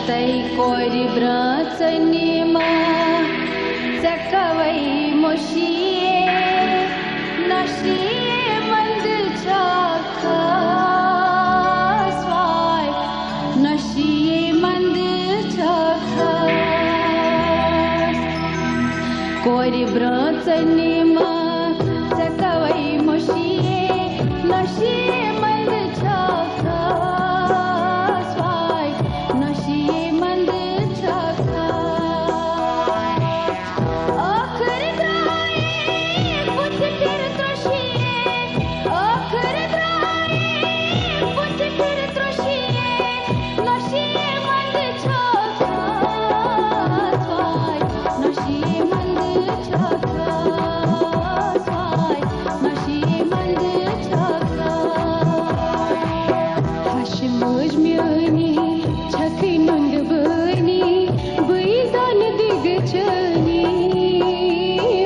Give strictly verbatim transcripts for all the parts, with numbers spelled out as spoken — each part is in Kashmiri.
تَے کورِ برٛانٛژَنہِ ما، ژےٚ کَوَے مٔشیٖے، نۄشیٖے منٛدٕ چھا خاص واے، نۄشیٖے منٛدٕ چھا خاص۔ کورِ برٛانٛژَنہِ ما، ژےٚ کَوَے مٔشیٖے، نۄشیٖے منٛدٕ چھا خاص واے، نۄشیٖے منٛدٕ چھا خاص۔ ٲخٕر درٛایے بُتھِ پھِرِ ترٛوشیے، ٲخٕر درٛایے بُتھِ پھِرِ ترٛوشیے، نۄشیٖے منٛدٕ چھا خاص واے، نۄشیٖے منٛدٕ چھا خاص واے، نۄشیٖے منٛدٕ چھا خاص۔ ہَش مٲج میٛٲنی چھَکھٕے نُنٛدٕ بٲنی، بٕے زَن دِگہٕ چٲنی،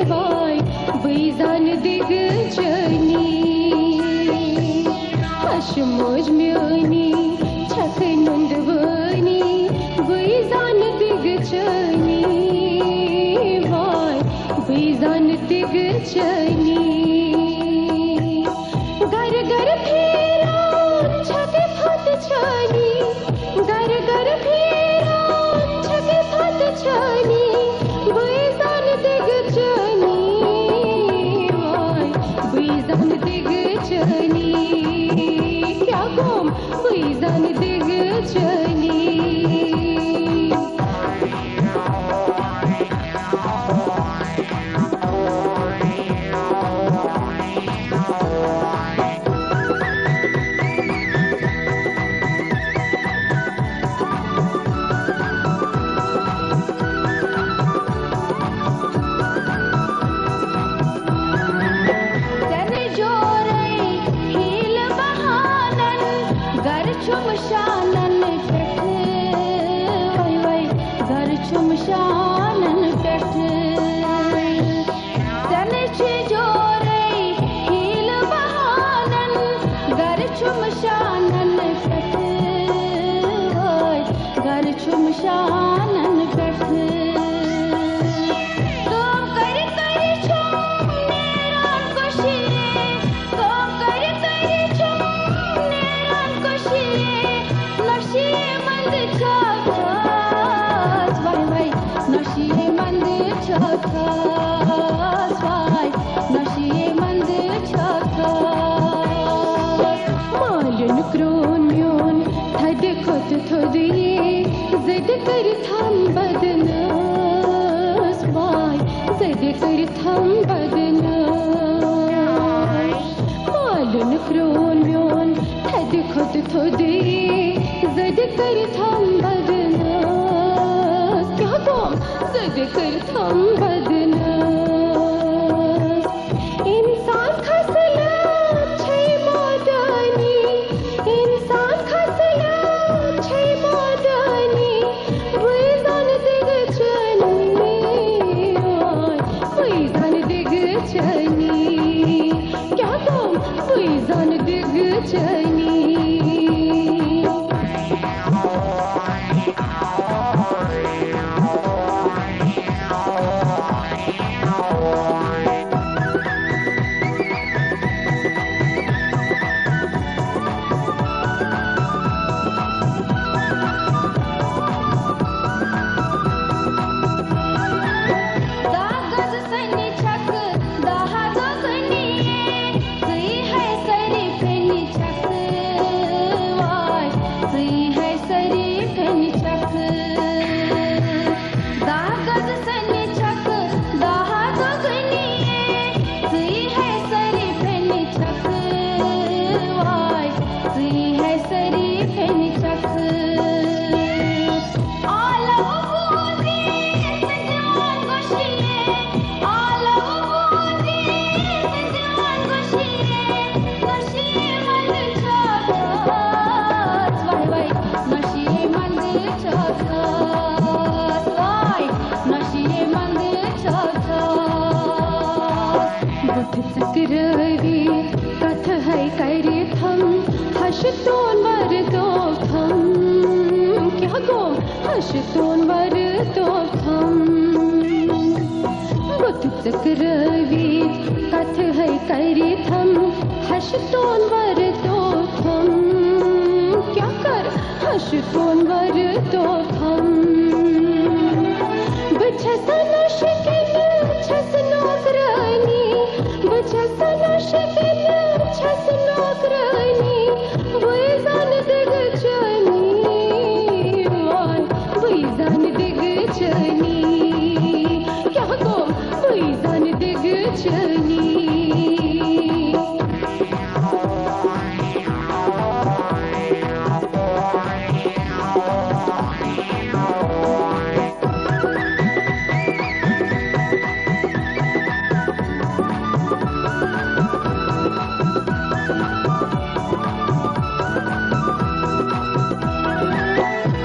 واے، بٕے زَن دِگہٕ چٲنی۔ ہَش مٲج میٛٲنی چھَکھٕے نُنٛدٕ بٲنی، بٕے زَن دِگہٕ چٲنی، واے، بٕے زَن دِگہٕ چٲنی۔ گَرٕ گَرٕ پھیران چھَکھ پھَتہٕ چھٲنی، گَرٕ گَرٕ پھیران چھَکھ پھَتہٕ چھٲنی، بٕے زَن دِگہٕ چٲنی، واے، بٕے زَن دِگہٕ چٲنی۔ کیٛاہ گوٚم؟ بٕے زَن دِگہٕ چٲنی۔ زَنہٕ جورَے ہیٖلہٕ بہانَن، گَرٕ چھُم شانَن پٮ۪ٹھ، وَے وَے، گَرٕ چھُم شانَن پٮ۪ٹھ۔ زَنہٕ چھِ جورَے ہیٖلہٕ بہانَن، گَرٕ چھُم شانَن پٮ۪ٹھ، وَے، گَرٕ چھُم شانَن پٮ۪ٹھ۔ کٲم کٔرِتھ کٔرِتھ چھُم نیران کٔشیٖرِ، کٲم کٔرِتھ کٔرِتھ چھُم نیران کٔشیٖرِ۔ نۄشیٖے منٛدٕ چھا خاص، وَے وَے، نۄشیٖے منٛدٕ چھا خاص، وَے، نۄشیٖے منٛدٕ چھا خاص۔ مالیُن کرٛون میون تھدِ کھۄتہٕ تھوٚد یی، زٔدِ کٔرِتھ ہم بدناس، واے، زٔدِ کٔرِتھ ہم بدناس۔ مالیُن کرٛون میون تھدِ کھۄتہٕ تھوٚد یی، زٔدِ کٔرِتھ ہم بدناس۔ کیٛاہ گوٚو؟ زٔدِ کٔرِتھ ہم بدناس۔ اِنسان خصلت چھے مٲدٲنی، اِنسان خصلت چھے مٲدٲنی، بٕے زَن دِگہٕ چٲنی، بٕے زَن دِگہٕ چٲنی۔ کیٛاہ گوٚو؟ بٕے زَن دِگہٕ چٲنی۔ دَہ گز سنہِ چھکھ دَہ دۄگنی، ژٕے ہے سٲری پھِرنہِ چھکھ، واے، ژٕے ہے سٲری پھِرنہِ چھکھ۔ دَہ گز سنہِ چھکھ دَہ دۄگنی، ژٕے ہے سٲری پھِرنہِ چھکھ، واے، ژٕے ہے سٲری پھِرنہِ چھکھ۔ آلو بوٗزِتھ ژٕ دیوان گوشی، آلو بوٗزِتھ ژٕ دیوان گوشی، نشی منٛز چھا خاص، واے واے، نشی منٛز چھا خاص، واے، نشی منٛز چھا خاص۔ بُتھ ژٔکرٲوِتھ کتھٕ ہے کرِ تھم، ہشہِ تون مردو تھم۔ کیٛاہ گوٚو؟ ہشتون ور توتھم، بُتھ ژٔکرٲوِتھ کتھٕ ہے کٔرِتھم۔ ہشتون ور توتھم، کیٛاہ کر؟ ہشتون ور توتھم۔ بہٕ چھَس نہ شکن، چھَس نوکرانی۔ بہٕ چھَس نہ شکن، چھَس نوکرانی۔ بٕے زن دِگہٕ چٲنی، واے، بٕے زن دِگہٕ چٲنی۔ کیٛاہ گوٚو؟ بٕے زن دِگہٕ چٲنی۔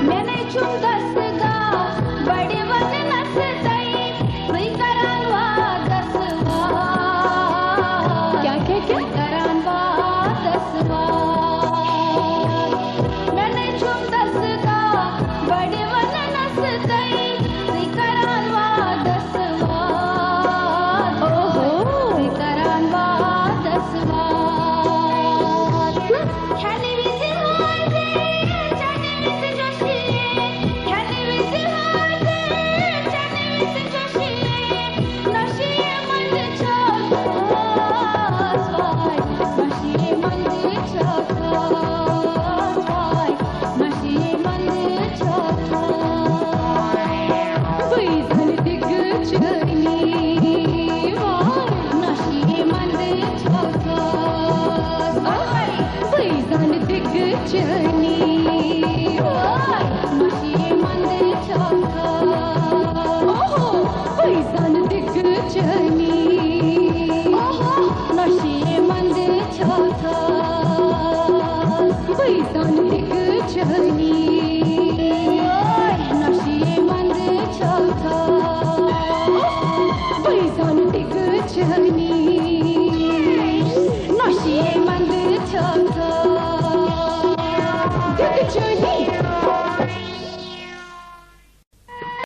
مےٚ نے چھُم دستگاہ بڑِ وننس تَے، ژٕے کران وادس واد۔ کیٛاہ، کیٛاہ، کیٛاہ؟ ژٕے کران وادس واد۔ مےٚ نے چھُم دستگاہ بڑِ وننس تَے، ژٕے کران وادس واد۔ اوہو۔ ژٕے کران وادس واد۔ کھٮ۪نہٕ وِزِ ہاے دے، چٮ۪نہٕ وِزِ نوشی، کھٮ۪نہٕ وِزِ ہاے دے، چٮ۪نہٕ وِزِ نوشی، نوشی منٛز چھا خاص واے، نوشی منٛز چھا خاص واے، نوشی منٛز چھا خاص۔ بٕے زن دِگہٕ چٲنی واے، نوشی منٛز چھا خاص واے۔ بٕے زن دِگہٕ چٲنی واے، نوشی منٛز چھا خاص۔ اوہو، بٕے زن دِگہٕ چٲنی، اوہو، نوشی منٛز چھا خاص۔ بٕے زن دِگہٕ چٲنی۔